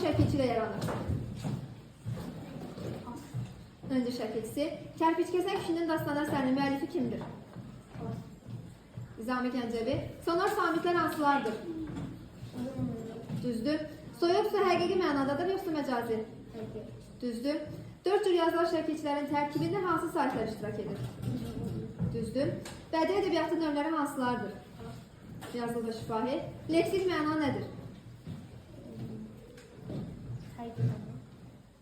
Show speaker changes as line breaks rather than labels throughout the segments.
şəkilçi ilə yaranır? Öncə şəkilçisi. Kərpic kəsən kişinin dastanı əsərinin müəllifi kimdir? Nizami Gəncəvi. Sonor samitlər hansılardır? Düzdür. Soyuq su həqiqi mənadadır, yoxsa məcazi? Düzdür. Dörd cür yazılan şəkilçilərin tərkibində hansı saitlər iştirak edir? Düzdür. Bədii ədəbiyyatın növləri hansılardır? Yazılı və şifahi. Leksik məna nədir?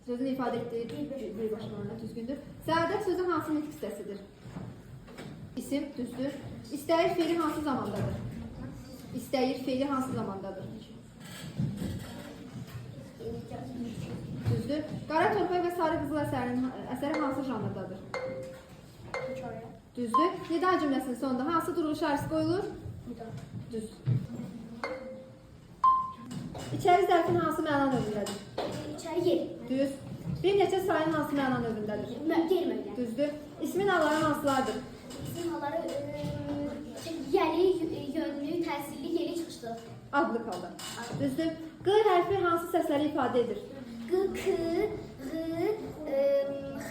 Sözün ifadə etdiyi birbaşa məna düzgündür. Səadət sözü hansı nitq hissəsidir? İsim düzdür. İstəyir feili hansı zamandadır? İstəyir feili hansı zamandadır? Düzdür. Qara torpaq və sarı qızıl əsəri hansı janrdadır? Düzdür. Nida cümləsinin sonunda hansı durğu işarəsi qoyulur? Düz. İçəri zərfin hansı məna növündədir?
İçəri yer.
Düz. Bir neçə sayın hansı məna növündədir?
Qeyri-müəyyən.
Düzdür. İsmin halları hansılardır?
İsim halları yəli, yönlü, təsirli, yeri çıxışlı.
Adlı halda. Düzdür. Q hərfi hansı səsləri ifadə edir?
Q, K, Ğ, X.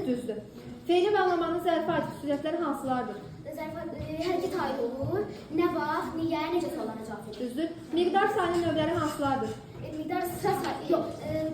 Düzdür. Feili bağlamanın zərfə aid xüsusiyyətləri hansılardır?
Zərfə hərəkət aid olur. Nə vaxt, niyə, necə suallarına cavab verir.
Düzdür. Miqdar sayının növləri hansılardır?
Miqdar sıra say, yox,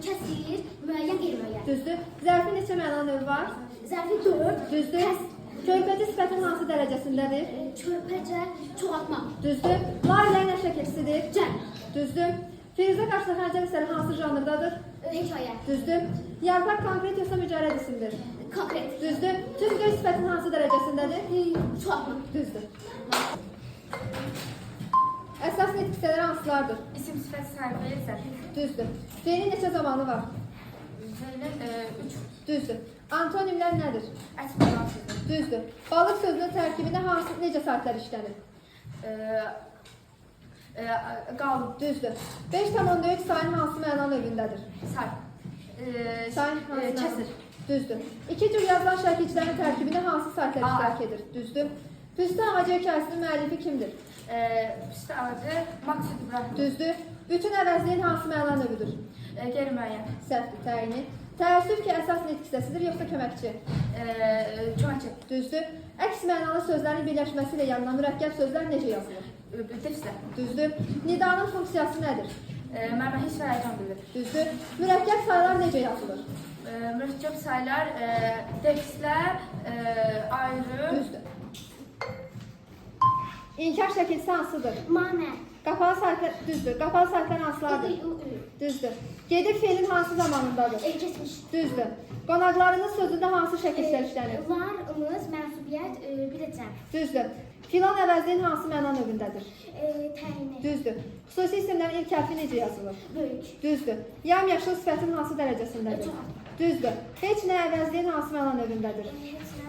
kəsir, müəyyən, qeyri-müəyyən.
Düzdür. Zərfin neçə məna növü var?
Zərfi 4.
Düzdür. Körpəci sifətin hansı dərəcəsindədir?
Körpəcə, çoxaltma.
Düzdür. La ilə nə şəkilçisidir?
Cəm.
Düzdür. Firuzə Qaşlı Xəncər əsəri hansı janrdadır?
Hekayə.
Düzdür. Yarpaq konkret yoxsa mücərrəd isimdir?
Konkret.
Düzdür. Tüm göy sifətin hansı dərəcəsindədir?
Çoxaltma.
Düzdür. Əsas nitq hissələri hansılardır?
İsim, sifət, sayı, feil, zərf.
Düzdür. Feilin neçə zamanı var?
Feilin 3
Düzdür. Antonimlər nədir?
ətf olan sözü.
Düzdür. Balıq sözünün tərkibində hansı necə saitlər işlənir?
Qalıb,
Düzdür. 5,3 sayın hansı məna növündədir?
say.
Sayın hansı məna?
Kəsir.
Düzdür. İki cür yazılan şəkilçilərin tərkibində hansı saitlər
A.
iştirak edir? Düzdür. Püstə ağacı hekayəsinin müəllifi kimdir?
Püstə ağacı, Maksud İbrahim.
Düzdür. Bütün əvəzliyin hansı məna növüdür?
Qeyri-müəyyən.
Səhvdir, təyini. Təəssüf ki, əsas nitq hissəsidir, yoxsa köməkçi?
Köməkçi.
Düzdür. Əks mənalı sözlərin birləşməsi ilə yaranan mürəkkəb sözlər necə yazılır?
Defislə.
Düzdür. Nidanın funksiyası nədir?
Mənə hiss və həyəcan bildirir.
Düzdür. Mürəkkəb saylar necə yazılır?
Mürəkkəb saylar defislə ayrı.
Düzdür. İnkar şəkilçisi hansıdır?
Manə.
Qapalı saitlər düzdür. Qapalı saitlər hansılardır?
İ, U, Ü.
Düzdür. Gedib feilin hansı zamanındadır?
Keçmiş.
Düzdür. Qonaqlarınız sözündə hansı şəkilçilər işlənir?
Var, ımız, mənsubiyyət, bir də cəm.
Düzdür. Filan əvəzliyin hansı məna növündədir?
Təyini.
Düzdür. Xüsusi isimlərin ilk hərfi necə yazılır?
Böyük.
Düzdür. Yamyaşıl sifətin hansı dərəcəsindədir?
Çoxaltma.
Düzdür. Heç nə əvəzliyin hansı məna növündədir?
Heç nə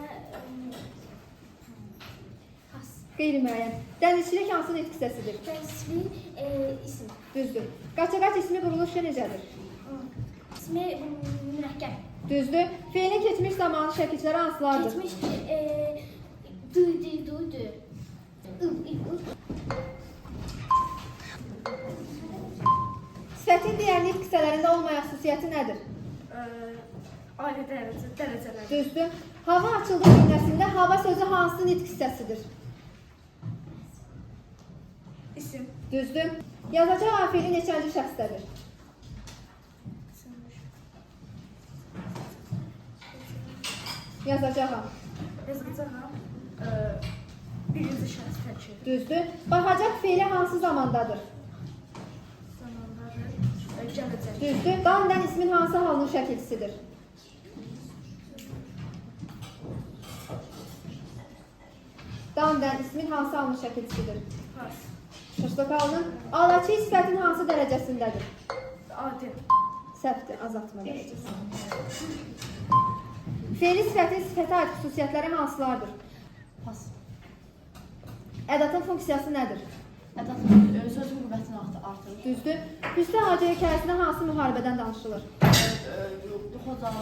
has.
Qeyri-müəyyən. Dənizçilik hansı nitq hissəsidir?
Təsvir, isim.
Düzdür. Qaçaqaç ismi quruluşu necədir?
İsmi mürəkkəb.
Düzdür. Feilin keçmiş zamanı şəkilçiləri hansılardır?
Keçmiş d, d, d, d. I, i, i.
Sifətin digər nitq hissələrində olmayan xüsusiyyəti nədir?
Ali dərəcələr.
Düzdür. Hava açıldı cümləsində hava sözü hansı nitq hissəsidir?
İsim.
Düzdür. Yazacaq feili neçənci şəxsdədir? Yazacağam.
Yazacağam. Birinci şəxs təkir.
Düzdür. Baxacaq feili hansı zamandadır?
Zamandadır. Gələcək.
Düzdür. Dandan ismin hansı halının şəkilçisidir? Dandan ismin hansı halının şəkilçisidir?
Pas.
Şaşlıq halının. Alaçı sifətin hansı dərəcəsindədir?
Adi.
Səhvdir, azaltma dərəcəsi. Feili sifətin sifətə aid xüsusiyyətləri hansılardır?
Pas.
Ədatın funksiyası nədir?
Ədatın sözün qüvvətini artırır.
Düzdür. Püstə ağacı hekayəsində hansı müharibədən danışılır?
Xocalı.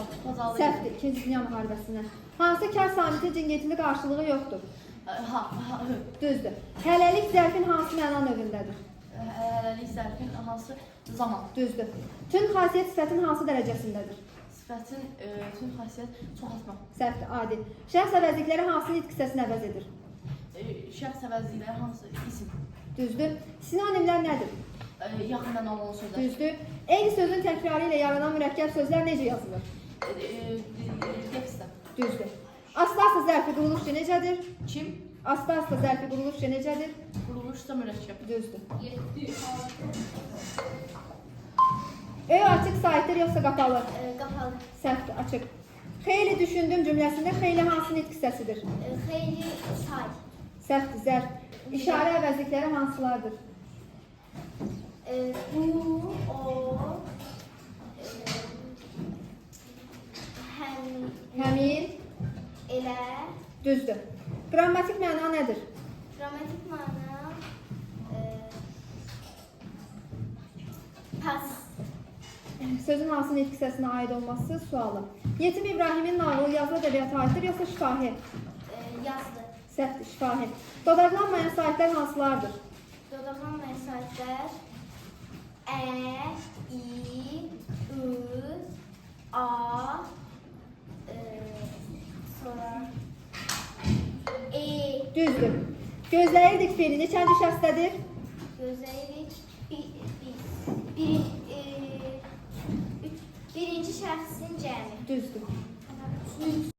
Səhvdir, İkinci Dünya müharibəsindən. Hansı kar samitin cingiltili qarşılığı yoxdur?
Ha, ha, hı.
Düzdür. Hələlik zərfin hansı məna növündədir?
Hələlik Zərfin hansı zaman.
Düzdür. Tünd xasiyyət sifətin hansı dərəcəsindədir?
Sifətin tünd xasiyyət çoxaltma.
Səhvdir, adi. Şəxs əvəzlikləri hansı nitq hissəsini əvəz edir?
Şəxs əvəzlikləri hansı isim.
Düzdür. Sinonimlər nədir?
Yaxın mənalı olan sözlər.
Düzdür. Eyni sözün təkrarı ilə yaranan mürəkkəb sözlər necə yazılır?
Defisdə.
Düzdür. Asta-asta zərfi quruluşca necədir?
Kim?
Asta-asta zərfi quruluşca necədir?
Quruluşda mürəkkəb.
Düzdür. Ö açıq saitdir yoxsa qapalı?
Qapalı.
Səhvdir, açıq. Xeyli düşündüm cümləsində xeyli hansı nitq hissəsidir?
Xeyli say.
Səhvdir, zərf. İşarə əvəzlikləri hansılardır?
Bu, o, həm,
Həmin,
elə.
düzdür. Qrammatik məna nədir?
Qrammatik məna pas.
Sözün hansı nitq hissəsinə aid olması sualı. Yetim İbrahimin nağılı yazılı ədəbiyyata aiddir yoxsa şifahi?
Yazdı.
Səhvdir, şifahi. Dodaqlanmayan saitlər hansılardır?
Dodaqlanmayan saitlər Ə, İ, Ü, A, sonra E.
Düzdür. Gözləyirdik feili neçənci şəxsdədir?
Gözləyirik. Bir, bir, birinci şəxsin cəmi.
Düzdür.